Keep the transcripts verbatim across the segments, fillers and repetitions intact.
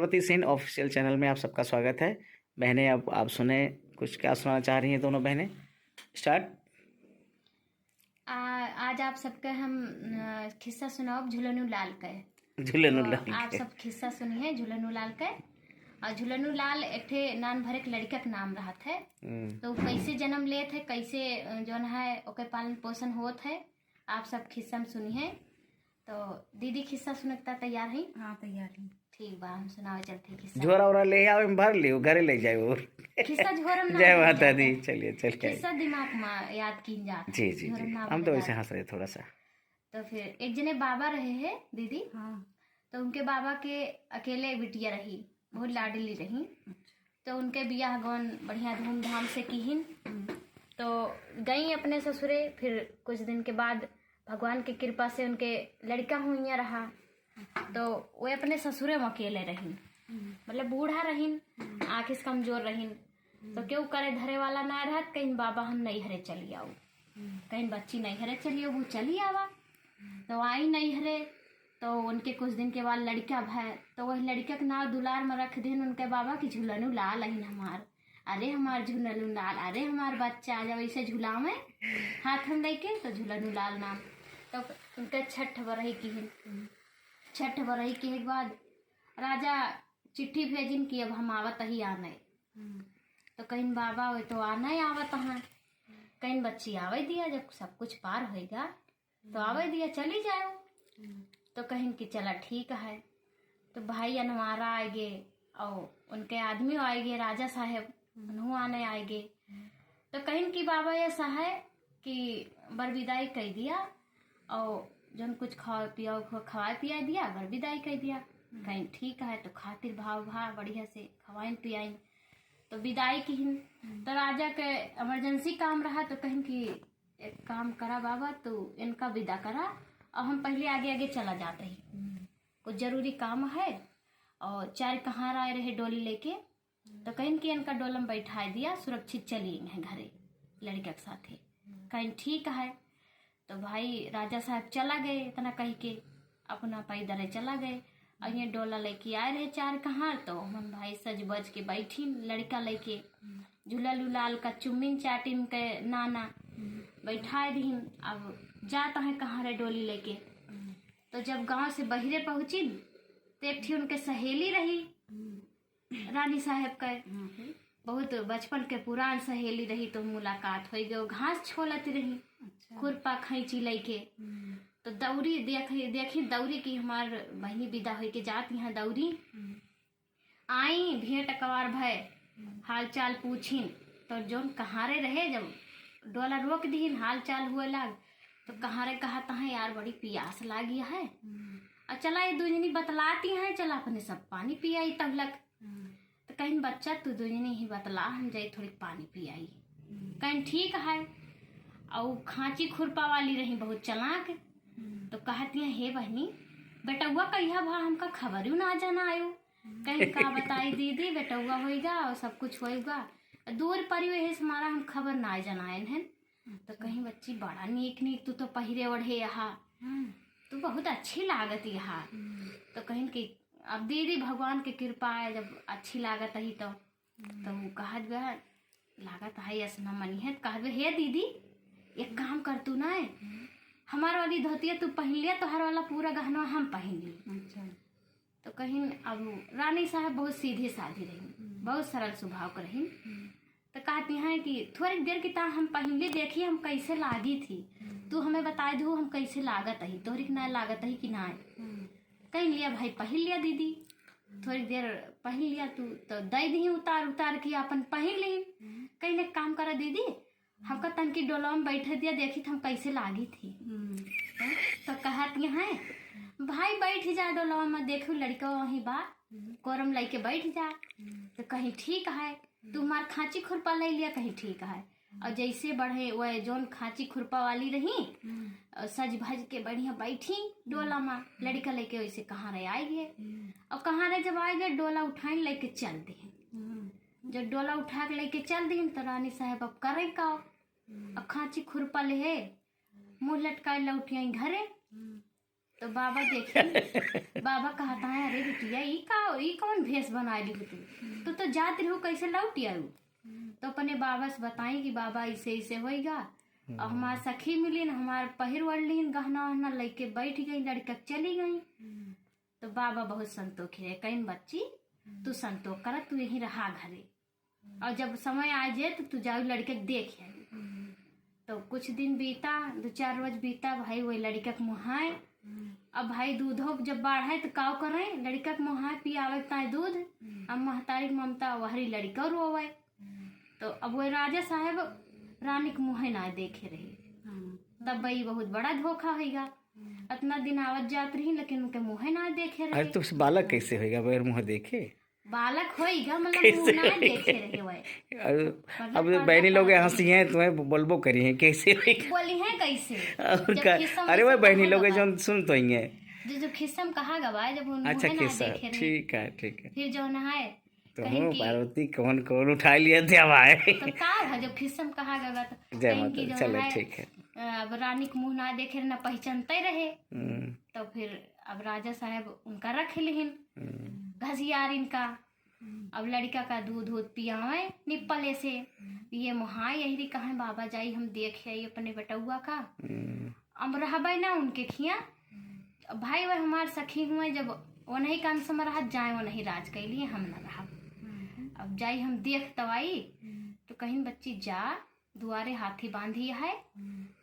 पार्वती सेन ऑफिशियल चैनल में आप सबका स्वागत है। बहनें, अब आप सुने, कुछ क्या सुनाना चाह रही हैं दोनों बहनें? स्टार्ट। आ, आज आप सबके हम अ, खिस्सा सुनाओ झुलनू लाल के। झुलनू तो लाल आप के। सब खिस्सा सुनिए झुलनू लाल के। और झुलनू लाल एक ठे नान भरे के लड़का के नाम रहत है। हम्म। तो कैसे जन्म लेत है, कैसे अ, जौन है ओके पालन पोषण होत है, आप सब खिस्सा में सुनिए। तो दीदी खिस्सा सुनकता तैयार है? हाँ, तैयार है। ठीक बा, हम सुनावे चलते हैं खिस्सा। झोरा ओरा ले आवे, हम भर लियो, घरे ले जाए। और खिस्सा झोरम ना जय भरल माता जाता। दी। चलिए, चलिए। खिस्सा दिमाग में याद कीन जात है, जी, जी, झोरम जी। ना हम तो भरल वैसे जात। हंस रहे थोड़ा सा। तो फिर एक जने बाबा रहे हैं दीदी, हाँ। तो उनके बाबा के अकेले बिटिया रही, बहुत लाडली रही। तो उनके बियाह गौन बढ़िया धूमधाम से किहिन। हम्म। तो गई अपने ससुरे। फिर कुछ दिन के बाद भगवान की कृपा से उनके लड़का हुइया रहा, तो वे अपने ससुरे में अकेले रहिन। हम्म। मतलब बूढ़ा रहिन, आँख से कमजोर रहिन, तो केहू करे धरे वाला ना रहत। कहीं बाबा हम नैहरे चली आऊ, हम्म। कहीं बच्ची नैहरे चली आऊ, वो चली आवा। तो आई नैहरे, तो उनके कुछ दिन के बाद लड़का भय, तो वही लड़का के नाम दुलार में रख दिन उनके बाबा की झुलनू लाल अहिन हमार। अरे हमार झुलनू लाल, अरे हमार बच्चा, जब ऐसे झुलावे हाथ में लेके तो झुलनू लाल नाम। तो उनके छठ बरही किहिन। छठ बरही के बाद राजा चिट्ठी भेजिन कि अब हम आवत ही आने। हम्म। तो कहीं बाबा वो तो आने आवत हैं, कहीं बच्ची आवे दिया, जब सब कुछ पार होएगा तो आवे दिया, चली जाओ। हम्म। तो कहिन कि चला ठीक है। तो भाई अनवारा आएगे और उनके आदमी आएगे, राजा साहेब उन्हों आने आएगे। तो कहिन कि बाबा ऐसा है कि बर विदाई कर दिया और जौन कुछ खावा पिया खवाए पिया दिया, बर विदाई कर दिया। कहीं ठीक है, तो खातिर भाव भा बढ़िया से खवाइन पियाइन। तो विदाई किहिन। तो राजा के इमरजेंसी काम रहा, तो कहिन कि एक काम करा बाबा, तू इनका विदा करा और हम पहले आगे आगे चला जात ही, कुछ जरूरी काम है। और चार कहार आए रहे डोली लेके, तो कहिन कि इनका डोला में बैठाए दिया, सुरक्षित चली हैं घरे लड़का के साथे। कहिन ठीक है। तो भाई राजा साहब चला गए इतना कह के, अपना पैदल चला गए। और ये डोला लेके आए रहे चार कहार, तो हमन भाई सज बज के बैठिन लड़का लेके, झूला लुलाल का चुम्मिन चाटिन के नाना बैठाए दिहिन। अब जात हैं कहाँ रे डोली लेके। तो जब गांव से बहिरे पहुँचिन, तो एक ठे उनके सहेली रही रानी साहेब के, हाँ, फिर? बहुत बचपन के पुरान सहेली रही, तो मुलाकात हो गई। घास छोलत रही अच्छा। खुरपा खैंची लेके। हम्म। तो दौरी देख देखी दौरी की हमार बहिनी विदा होके जात यहाँ दौरी। हम्म। आई भेंट कवार भय, हाल चाल पूछिन। तो जौन कहारे रहे, जब डोला रोक दीन, हाल चाल हुए लाग, तो कहारे कहत हैं, यार बड़ी पियास लागी है। हम्म। और चला ये दुजनी बतलाती हैं, चला अपने सब पानी पियाई तब लग। हम्म। तो कहिन बच्चा तू दुजनी ही बतला, हम जाई थोड़ी पानी पियाई। हम्म। कहिन ठीक है। और खांची खुरपा वाली रही बहुत चलाक। हम्म। तो कहती हैं, हे बहनी, बेटौआ कहिया भा हमका खबरू ना जाना आयो। कहिन का बताई दीदी, बेटौआ होइगा और सब कुछ होइगा। दूर परी वही से हमारा हम खबर ना जनाएन हैं। तो कहिन बच्ची बड़ा नीक नीक तू तो पहिरे ओढ़े यहाँ, हम्म। तू बहुत अच्छी लागत यहाँ। हम्म। तो कहिन कि अब दीदी भगवान के कृपा है, जब अच्छी लागत ही तो। तो वो कहत बा, लागत है ऐसा ना मनी है। तो कहत बा, हे दीदी, एक काम कर तू ना, हमार वाली धोतिया तू पहन लिया, तोहर वाला पूरा गहनवा हम पहन ली। अच्छा। तो कहिन अब रानी साहब बहुत सीधी साधी रही, बहुत सरल स्वभाव के रही। हम्म। तो कहती हैं कि थोड़ी देर की ता हम पहन ली, देखी हम कैसे लागी थी, तू हमें बताए दू हम कैसे लागत ही, तोहरी के ना लागत ही कि ना। हम्म। कहिन लिया भाई पहन लिया दीदी, थोड़ी देर पहन लिया तू, तो दे दी उतार उतार के अपन पहन ली। हम्म। कहिन एक काम करा दीदी, हमका तनकी डोलवा में बैठे दिया, देखी हम कैसे लागी थी। हम्म। तो कहत यहाँ भाई बैठ जा डोलवा में, देखू लड़का वहीं बा, हम्म। कोरम लेके बैठ जा। हम्म। तो कहिन ठीक है, तू हमार खांची खुरपा ले लिया, कहिन ठीक है। और जैसे बढ़े वह जौन खांची खुरपा वाली रही, हम्म। और सज भज के बढ़िया बैठी डोला में, लड़का लेके वैसे कहारे आए गए। हम्म। और कहारे जब आए गए, डोला उठाइन लेके चल दे। हम्म। जब डोला उठा के लेके चल दीन तो रानी साहब अब करे का? अब खांची खुरपा ले है, मुंह लटकाए लौट आई घरे। हम्म। तो बाबा देखिन, बाबा कहत हैं, "अरे बिटिया, ई का, ई कौन भेष बनाइ लिहू तू? तू तो जात रहू, कैसे लौटि आयू?" तो अपने बाबा से बताई कि बाबा, ऐसे ऐसे होइगा। और हमार सखी मिलिन, हमार पहिर ओढ़ लिहिन, गहना वहना लइके बैठ गई, लड़िका चली गई। तो बाबा बहुत संतोखी रहे, कहिन, "बच्ची, तू संतोख करा, तू यहीं रहा घरे।" और जब समय आ जाए तो तू जाओ लड़िका के देख आई। तो कुछ दिन बीता, दो चार रोज बीता, भाई वही लड़िका के मुहाए। अब भाई दूधो जब बाढ़े तो काव करे, लड़िका के मुहाए पियावे के ताई दूध। अब महतारी के ममता वहरी लड़िका रोवे। तो अब वही राजा साहेब रानी के मुहे ना देखे रहे। तब भाई बहुत बड़ा धोखा होइगा। इतना दिन आवत जात रही लेकिन उनके मुहे ना देखे रहे। अरे तो उस बालक कैसे होइगा बगैर मुँह देखे? बालक होइगा, मतलब मुँह ना देखे रहे वह। अब बहनी लोग हंसी हैं, तुम्हें बोलबो करी हैं, कैसे होइगा? बोली हैं कैसे? और का? अरे वह बहनी लोग जौन सुन तो ही हैं। जो जो खिस्सा में कहा गवा है, जब उन अच्छा खिस्सा, ठीक है, ठीक है। फिर जो ना है तो हूँ पार्वती कौन कौन उठा लिया थे भाई। तो का है, जब खिस्सा में कहा गवा तो जय माता, चले, ठीक है। अब रानी के मुँह ना देखे, ना पहचानते रहे। तो फिर अब राजा साहेब उनका रख लिहिन, घसियार इनका। अब लड़िका का दूध उध पियावे निप्पले से। ये मुहाए यही कहे, "बाबा जाई हम देख आई अपने बेटउआ का।" अब रहबे ना उनके खिया। अब भाई वह हमार सखी हुए, जब ओनही का अंश में रहत जाए, ओनही राज कैली, हम ना रहब। अब जाई हम देख तवाई। तो कहिन, "बच्ची जा, दुआरे हाथी बांधी है,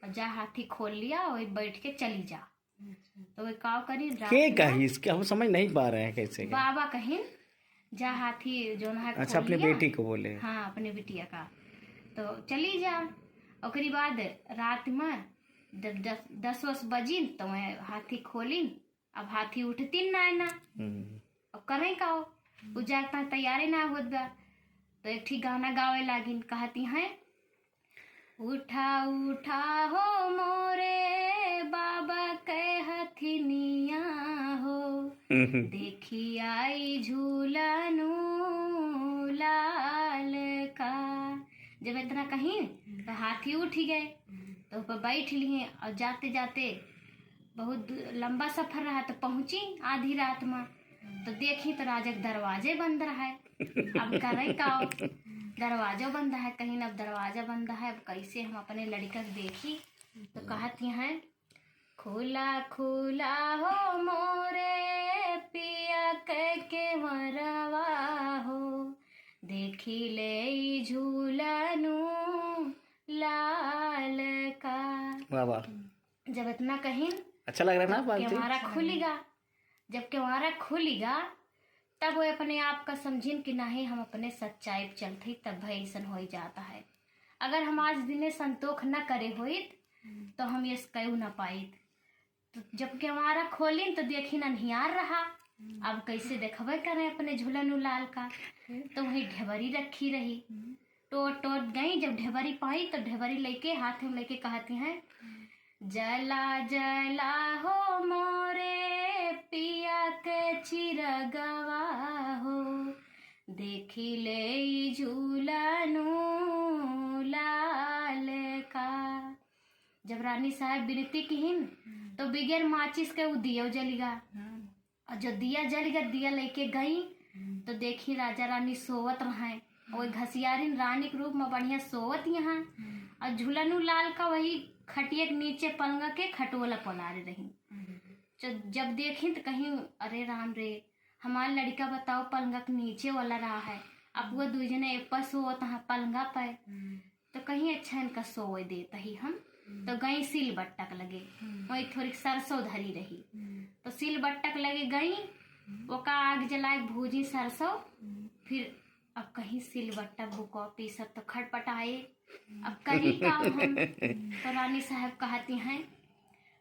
और जा हाथी खोल लिया, वही बैठ के चली जा।" तो वे काव करी, रात के में कही इसके, हम समझ नहीं पा रहे हैं कैसे क्या। बाबा कहिन, "जा हाथी जो ना है अच्छा, खोल अपने लिया।" बेटी को बोले। हाँ, अपने बिटिया का। तो चली जा। ओकरी बाद रात में जब दस, दस वस बजिन तो वह हाथी खोलिन। अब हाथी उठतिन ना है ना। हम्म। अब करें का हो? उ जागता तैयारे ना होत बा। तो एक ठी गाना गावे लागिन, कहती हैं, "उठा उठा हो मोरे बाबा के हथिनिया हो, देखी आई झूलनू लाल का।" जब इतना कहीं तो हाथी उठ गए, तो ऊपर बैठ लिए और जाते जाते बहुत दू-, लंबा सफर रहा, तो पहुँची आधी रात में, तो देखी तो राजा के दरवाजे बंद रहा है। अब करें का, दरवाजो बंद है, कहीं अब दरवाजा बंद है, अब कैसे हम अपने लड़िका के देखी? तो कहती हैं, "खुला खुला हो मोरे पिया के केवरवा हो, देखी ले ई झूलनू लाल का।" वाह वाह। जब इतना कहिन, अच्छा लग रहा ना बालती? केवारा खुलिगा। जब केवारा खुलिगा, तब वो अपने आप का समझिन कि नहीं, हम अपने सच्चाई पे चलत ही, तब भाई ऐसन हो ही जाता है। अगर हम आज दिने संतोख न करे होइत, तो हम ये कयू न पाइत। तो जब केवारा खोलिन, तो देखिन अन्हियार रहा। अब कैसे देखबे करें अपने झूलन उलाल का? तो वही ढेबरी रखी रही। टोट टोट गई, जब ढेबरी पाई, तो ढेबरी लेके, हाथ में लेके कहती हैं, "जला जला हो मोरे पिया के चिरगवा हो, देखी ले ई झूलनू लाल का।" जब रानी साहब विनती किहिन, तो बिगैर माचिस के उ दियो जलिगा। और जो दिया जलिगा, दिया लेके गई, तो देखी राजा रानी सोवत रहे। वही घसियारिन रानी के रूप में बढ़िया सोवत यहाँ। और झूलनू लाल का वही खटिया के नीचे पलंगा के खटोला पलारे रही। तो जब देखी तो कहीं, "अरे राम रे, हमार लड़िका बताओ पलंगा के नीचे वाला रहा है, अब वो दुई जने एक पर सोवत हैं पलंगा पे।" तो कहीं अच्छा इनका सोवे देत ही हम। तो गई सिल बट्टक लगे, वही थोड़ी सरसों धरी रही। तो सिल बट्टक लगे गई, ओका आग जलाए भूजी सरसों। फिर अब कहीं सिल बट्टा बुको पीसत तो खटपटाए, अब करी का हम? तो रानी साहब कहती हैं,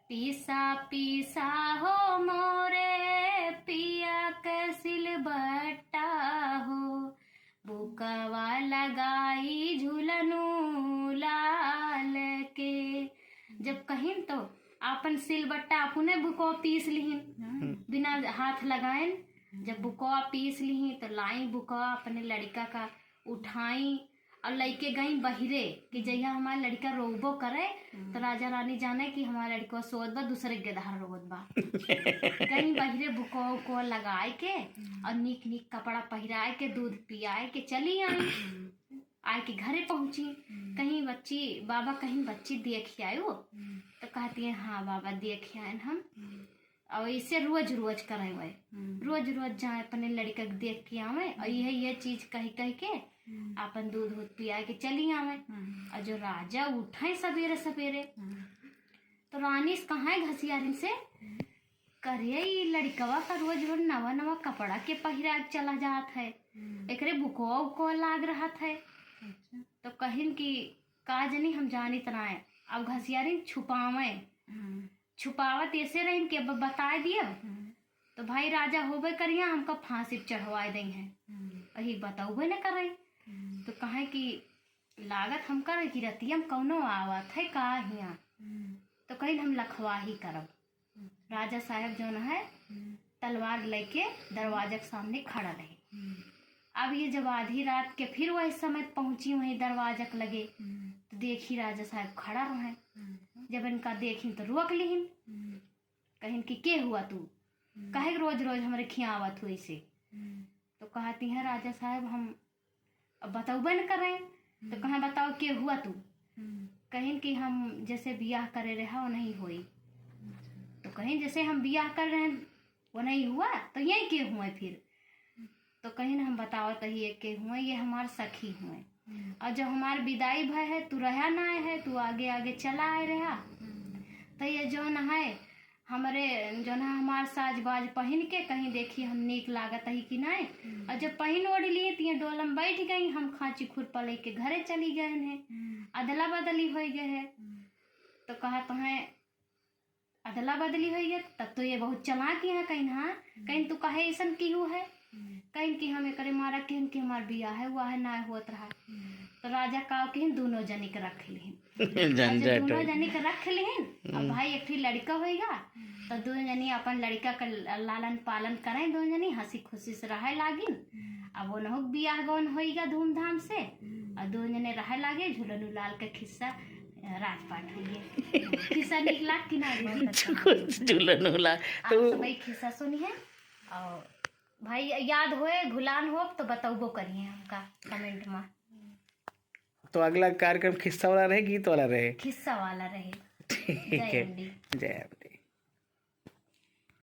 "पीसा पीसा हो मोरे पिया के सिल बट्टा हो, बुकवा लगाई झुलनू लाल के।" जब कहिन तो आपन सिल बट्टा अपने बुकवा पीस लिहिन, बिना हाथ लगाएन। जब बुकवा पीस लिहिन तो लाई बुकवा अपने लड़िका का उठाई, और लइके गई बहिरे कि जहिया हमार लड़िका रोबो करे, हम्म। तो राजा रानी जाने कि हमार लड़िका सोत बा, दूसरे के धार रोत बा। गई बहिरे बुको उको लगाए के हम्म। और नीक नीक कपड़ा पहिराए के, दूध पियाए के चली आई। हम्म। आए के घरे पहुँची, हम्म। कहीं बच्ची, बाबा कहीं बच्ची देख आयो, हम्म। तो कहती है, "हाँ बाबा, देख आए हम।" हम्म। और इसे रोज रोज करे हुए, हम्म। रोज रोज जाए अपने लड़िका के देख के आवे और हम्म। यह, यह चीज कह, कह के हम्म। अपन दूध, दूध पिया के चली आवे। हम्म। और जो राजा उठे सबेरे सबेरे, हम्म। तो रानी से कहा है घसियारिन से, हम्म। "करे, ई लड़िकवा का रोज रोज नवा नवा कपड़ा के पहिरा के चला जात है, हम्म। एकरे बुकवा उकवा लाग रहत है।" अच्छा। तो कहिन कि, "का जनी, हम जानित नाय।" अब घसियारिन छुपावे, हम्म। छुपावत ऐसे रहिन कि अब बताए दियब, हम्म। तो भाई राजा होबे करिया, हमका फांसी पे चढ़वाए दई हैं। हम्म। अही बतौबे न करे। हम्म। तो कहे कि लागत हमका रहे कि रतिया में कौनो आवत है का हिया। हम्म। तो कहिन हम लखवाही करब। हम्म। राजा साहब जौन है, हम्म। तलवार लेके दरवाजा के सामने खड़ा रहे। हम्म। अब ये जब आधी रात के फिर वही समय पहुंची वहीं दरवाजा के लगे, हम्म। तो देखी राजा साहब खड़ा रहे। हम्म। जब इनका देखिन तो रोक लिहिन। हम्म। कहिन कि, "के हुआ तू? हम्म। काहे के रोज रोज हमरे खियावत हुई से?" हम्म। तो कहती हैं, "राजा साहब, हम अब बतौबे न करें।" तो हम्म। कहें, "बताओ, के हुआ तू?" हम्म। कहिन कि, "हम जैसे बियाह करे रहा, वो नहीं होई।" अच्छा। तो कहिन, "जैसे हम बियाह कर रहे हैं, वो नहीं हुआ, तो यही के हुए फिर?" हम्म। तो कहिन, "हम बतावत ही, ये के हुए, ये हमार सखी हुए। हम्म। और जब हमार विदाई भय है, तू रहा ना है, तू आगे आगे चला आए रहा।" हम्म। तो ये जौन है, हमरे जौन है, हमार साज बाज पहिन के कहीं देखी हम नीक लागत ही कि नाय। हम्म। और जब पहिन ओढ़ लिए, तो ये डोलम बैठ गई, हम खांची खुरपा लेके घरे चली गए हैं। हम्म। अदला बदली हो गए है। हम्म। तो कहत हैं, "अदला बदली हो गए, तब तो ये बहुत चालाक ही है।" कहिन, "हाँ।" हम्म। कहिन, "तू कहे ऐसन की हुआ है?" हम्म। कहिन कि हम एकरे मारा कहिन कि हमार बियाह है, हुआ है, ना होत रहा। हम्म। तो राजा का कहिन, "दोनों जनी के रख लिहिन।" अच्छा, झंझट दोनों हो। जनी के रख लिहिन। अब हम्म। भाई एक ठी लड़िका होइगा, हम्म। तो दोनों जनी अपन लड़िका के ल-, लालन पालन करें, दोनों जनी हंसी खुशी से रहे लागिन। हम्म। अब उनहु के बियाह गौन होइगा धूमधाम से, हम्म। और दोनों जने रहे लागे, झूलन उलाल के खिस्सा, अ, राजपाट होइए। खिस्सा नीक लाग कि ना? बहुत अच्छा। झूलन उलाल। आप तो सबही खिस्सा सुनिए, और भाई याद होए, भुलान हो तो बतौबो करिए हमका comment में। तो अगला कार्यक्रम खिस्सा वाला रहे, गीत वाला रहे? खिस्सा वाला रहे। ठीक जय है। अम्बे। जय अम्बे।